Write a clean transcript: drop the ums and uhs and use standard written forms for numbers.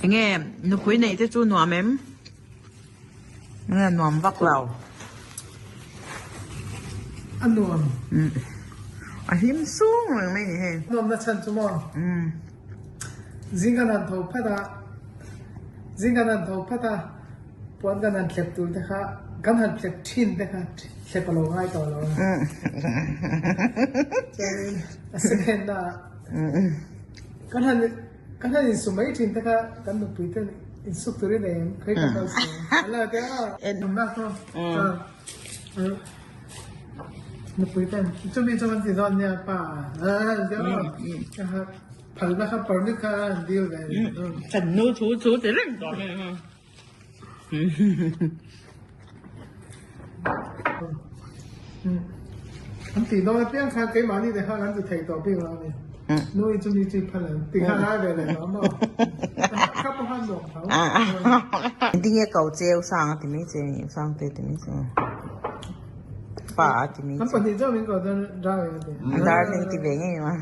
Enge nupui neih te chu nuam em? Nge nuam vak lo? A nuam. A hlim sung reng mai ni hei. Nuam na chhan chu maw? Zing kan han tho phat a, zing kan han tho phat a, puan kan han thlep tur te kha, kan han thlep thin te kha thlep a lo ngai tawh lo a. Chuanin a second ah kan han kan han insu mai thin te kha kan nupui ten insuk turin em khawi kan lo su an lo ti a, nunna chu nupui ten chumi chu kan ti dawn nia pa an ti a. Phalna kha permit kha an dil ve ni. Kan nu thu thu ti reng tawh mai ang. An tih dawn apiang khan keimahni te khan an ti thei tawh bik lo a ni. Nu i chumi chu i phal ang ti kha ngai ve leh tawh maw? Ka pawh khan nuam tho. Engtin nge ko cheu sang a ti mai che, sang te ti mai che. Pa a ti mai che. An pahnih zawk min ko chuan darling a ti. Darling ti ve ngei ma.